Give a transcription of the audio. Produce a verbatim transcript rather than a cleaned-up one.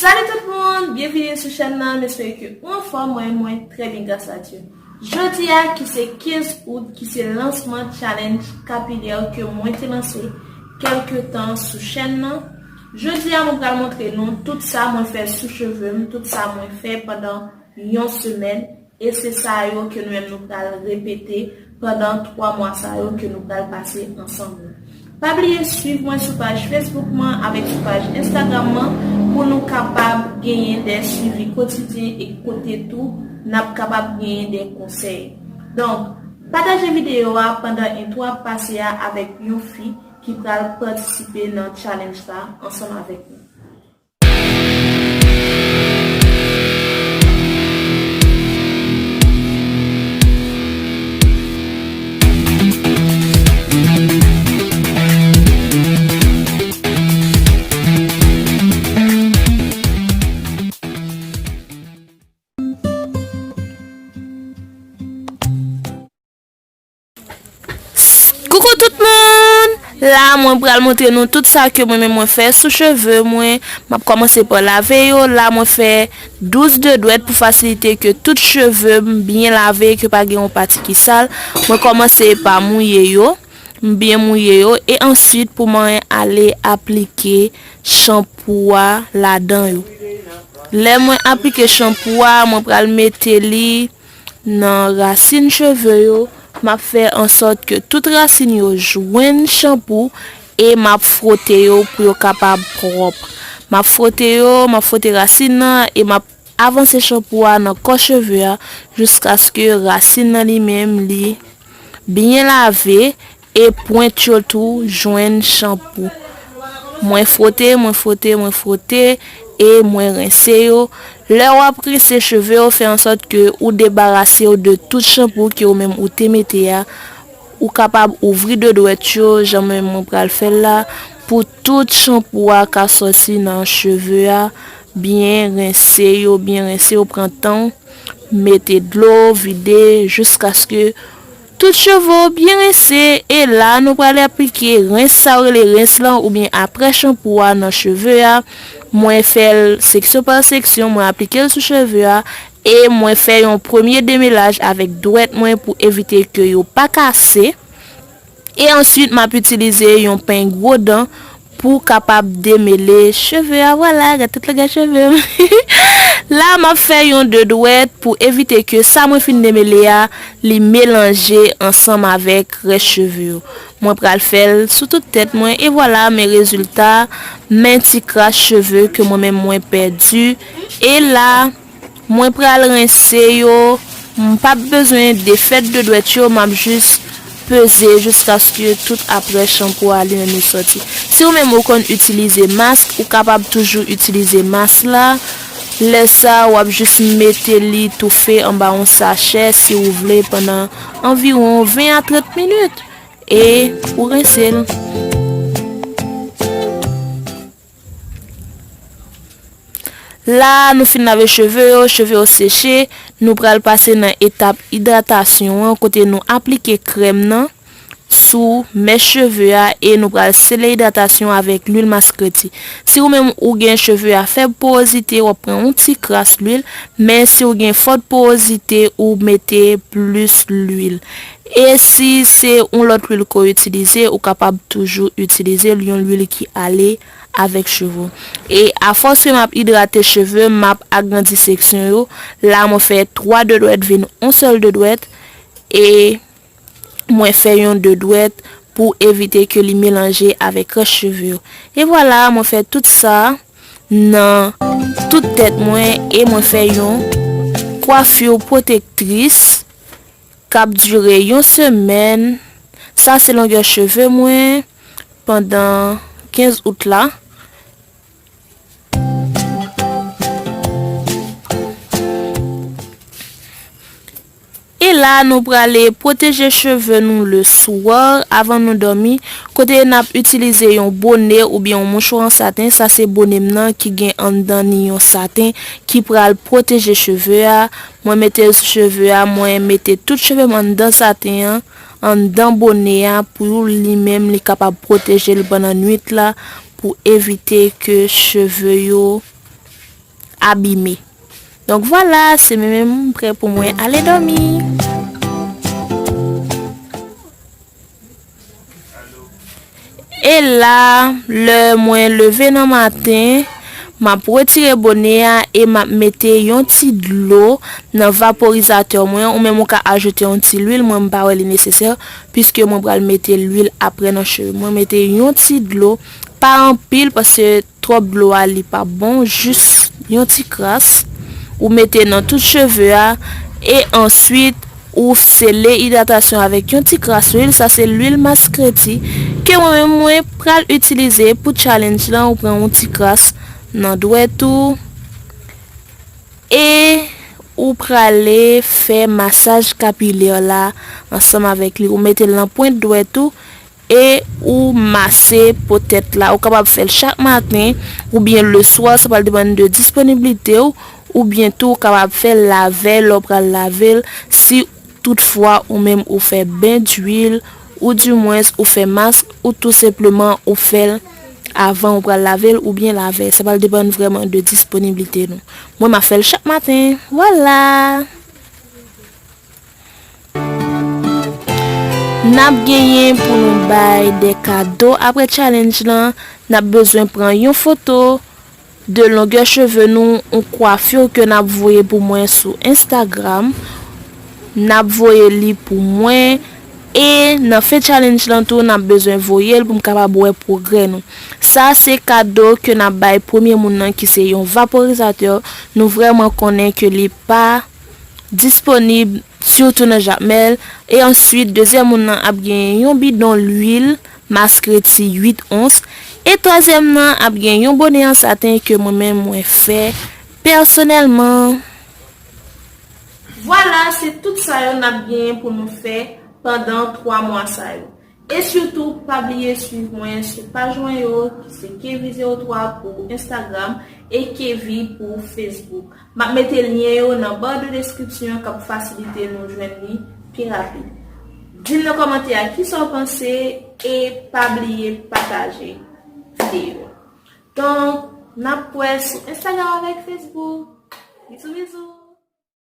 Salut tout moun, byenvini sou chèn nan, m espere ke ou anfòm, mwen, mwen trè byen gras a Dye. Jodi a ki se kenz out, ki se lansman challenge kapilè ke mwen te lanse kèlke tan sou chèn nan. Jodi a mwen pral montre nou tout sa mwen fè sou cheve m, tout sa mwen fè pandan yon semèn. E se sa yo ke nou menm nou pral repete pandan twa mwa sa yo ke nou pral pase ansanm yo. Pa bliye swiv mwen sou paj Facebook mwen avèk sou paj Instagram mwen pou nou kapab genyen de swivi kotidyen e kote tou n ap kapab genyen de konsèy. Donk, pataje videyo a pandan entwo ap pase a avèk yon fi ki pral patisipe nan challenge la ansanm avèk nou. Koukou tout moun! La, mwen pral montre nou tout sa ke mwen menm mwen fè sou cheve mwen. M ap kòmanse pa lave yo. La, mwen fè douz de dwèt pou fasilite ke tout cheve m byen lave, ke pa gen yon pati ki sal. Mwen kòmanse pa mouye yo. M byen mouye yo. E answit, pou mwen ale aplike chanpou a ladan yo. Lè mwen aplike chanpou a, mwen pral mete li nan rasin cheve yo, m ap fè ansòt ke tout rasin yo jwenn chanpou e m ap fwote yo pou yo kapab pwòp. M ap fwote yo, m ap fwote rasin nan e m ap avanse chanpou a nan kò cheve a jiskaske rasin nan li menm li byen lave e pwent yo tou jwenn chanpou. Mwen fwote, mwen fwote, mwen fwote e mwen rense yo. Lè w ap rense cheve w, fè ansòt ke ou debarase w de tout chanpou ke ou menm ou te mete a. Ou kapab ouvri de dwèt yo, jan mwen menm mwen pral fè l la, pou tout chanpou a ka sòti nan cheve a. Byen rense yo, byen rense yo, pran tan w. Mete dlo, vide, jiskaske tout cheve w byen rense. E la, nou prale aplike rens, sa yo rele rens lan, oubyen apre chanpou a nan cheve a. Mwen fè l seksyon pa seksyon, mwen aplike l sou cheve a. E mwen fè yon premye demelaj avèk dwèt mwen pou evite ke yo pa kase. E answit, m ap itilize yon peny gwo dan pou kapab demele cheve a. Vwala, gade tout lagay cheve m. La, m ap fè yon de dwèt pou evite ke sa mwen fin demele a, li melanje ansanm avèk rès cheve yo. Mwen pral fè l sou tout tèt mwen. E vwala, men rezilta, men ti kras cheve ke mwen menm mwen pèdi. E la, mwen pral rense yo. M p ap bezwen defèt de dwèt yo, m ap jis peze jiskaske tout apre chanpou a li menm li sòti. Si ou menm ou konn itilize mask, ou kapab toujou itilize mask la. Lè sa, w ap jis mete li toufe anba yon sachè si ou vle pandan anviwon ven a trant minit. E ou rense l. La, nou fin lave cheve yo, cheve yo seche, nou pral pase nan etap idratasyon an, kote nou aplike krèm nan sou mèch cheve a e nou pral sele idratasyon avèk lwil maskreti. Si ou menm ou gen cheve a fèb porozite, w ap pran yon ti kras lwil, men si ou gen fòt porozite, ou mete plis lwil. E si se yon lòt lwil ke w itilize, ou kapab toujou itilize l, yon lwil ki ale avèk cheve w. E afòs ke m ap idrate cheve m, m ap agrandi seksyon yo. La, mwen fè twa de dwèt vin yon sèl de dwèt. E mwen fè yon de dwèt pou evite ke li melanje avèk rès cheve yo. E vwala, mwen fè tout sa nan tout tèt mwen e mwen fè yon kwafi pwotektris k ap dire yon semèn. Sa se longè cheve mwen pandan kenz out la. E la, nou prale pwoteje cheve nou le swar avan nou dòmi, kote n ap itilize yon bone oubyen yon mouchwa an saten. Sa se bone m nan ki gen anndan ni yon saten ki pral pwoteje cheve a. Mwen mete l sou cheve a, mwen mete tout cheve m anndan saten an, anndan bone a, pou li menm li kapab pwoteje l pandan nwit la, pou evite ke cheve yo abime. Donk vwala, se menm menm m prè pou mwen ale dòmi. E la, lè mwen leve nan maten, m ap retire bonè a e m ap mete yon ti dlo nan vaporizatè mwen, ou menm ou ka ajoute yon ti lwil, mwen m pa wè li nesesè, piske mwen pral mete lwil aprè nan cheve mwen. Mete yon ti dlo, pa anpil, paske twòp dlo a li pa bon, jis yon ti kras. Ou mete nan tout cheve a, e answit ou sele idratasyon avèk yon ti kras lwil. Sa se lwil maskreti ke mwen menm mwen pral itilize pou challenge lan. Ou pran yon ti kras nan dwèt ou e ou prale fè masaj kapilè la ansanm avèk li. Ou mete l nan pwent dwèt ou e ou mase po tèt la. Ou kapab fè l chak maten oubyen leswa, sa pral depann de disponiblite w, oubyen tou ou kapab fè l lavèy lè w pral lave l, si toutfwa ou menm ou fè ben dwil, ou dimwens ou fè mask, ou tou senpleman ou fè l avan ou pral lave l oubyen lavèy. Sa pral depann vrèman de disponiblite nou. Mwen, m ap fè l chak maten. Vwala! N ap genyen pou nou bay de kado apre challenge lan. N ap bezwen pran yon foto de longè cheve nou, yon kwafir ke n ap voye pou mwen sou Instagram. N ap voye li pou mwen. E nan fen challenge lan tou, n ap bezwen voye l pou m kapab wè pwogrè nou. Sa se kado ke n ap bay premye moun nan ki se yon vaporizatè. Nou vrèman konnen ke li pa disponib, sitou nan Jakmèl. E answit, dezyèm moun nan ap gen yon bidon lwil maskreti uit ons. E twazyèm nan ap gen yon bonè an saten ke mwen menm mwen fè pèsonèlman. Vwala, se tout sa yo n ap genyen pou nou fè pandan twa mwa sa yo. E sitou, pa bliye swiv mwen sou paj mwen yo, ki se Kevy zewo twa pou Instagram e Kevy pou Facebook. M ap mete lyen yo nan ba de deskripsyon k ap fasilite nou jwenn li pi rapid. Di m nan kòmantè a kisa w panse e pa bliye pataje videyo. Donk, n ap wè sou Instagram avèk Facebook. Bizou, bizou!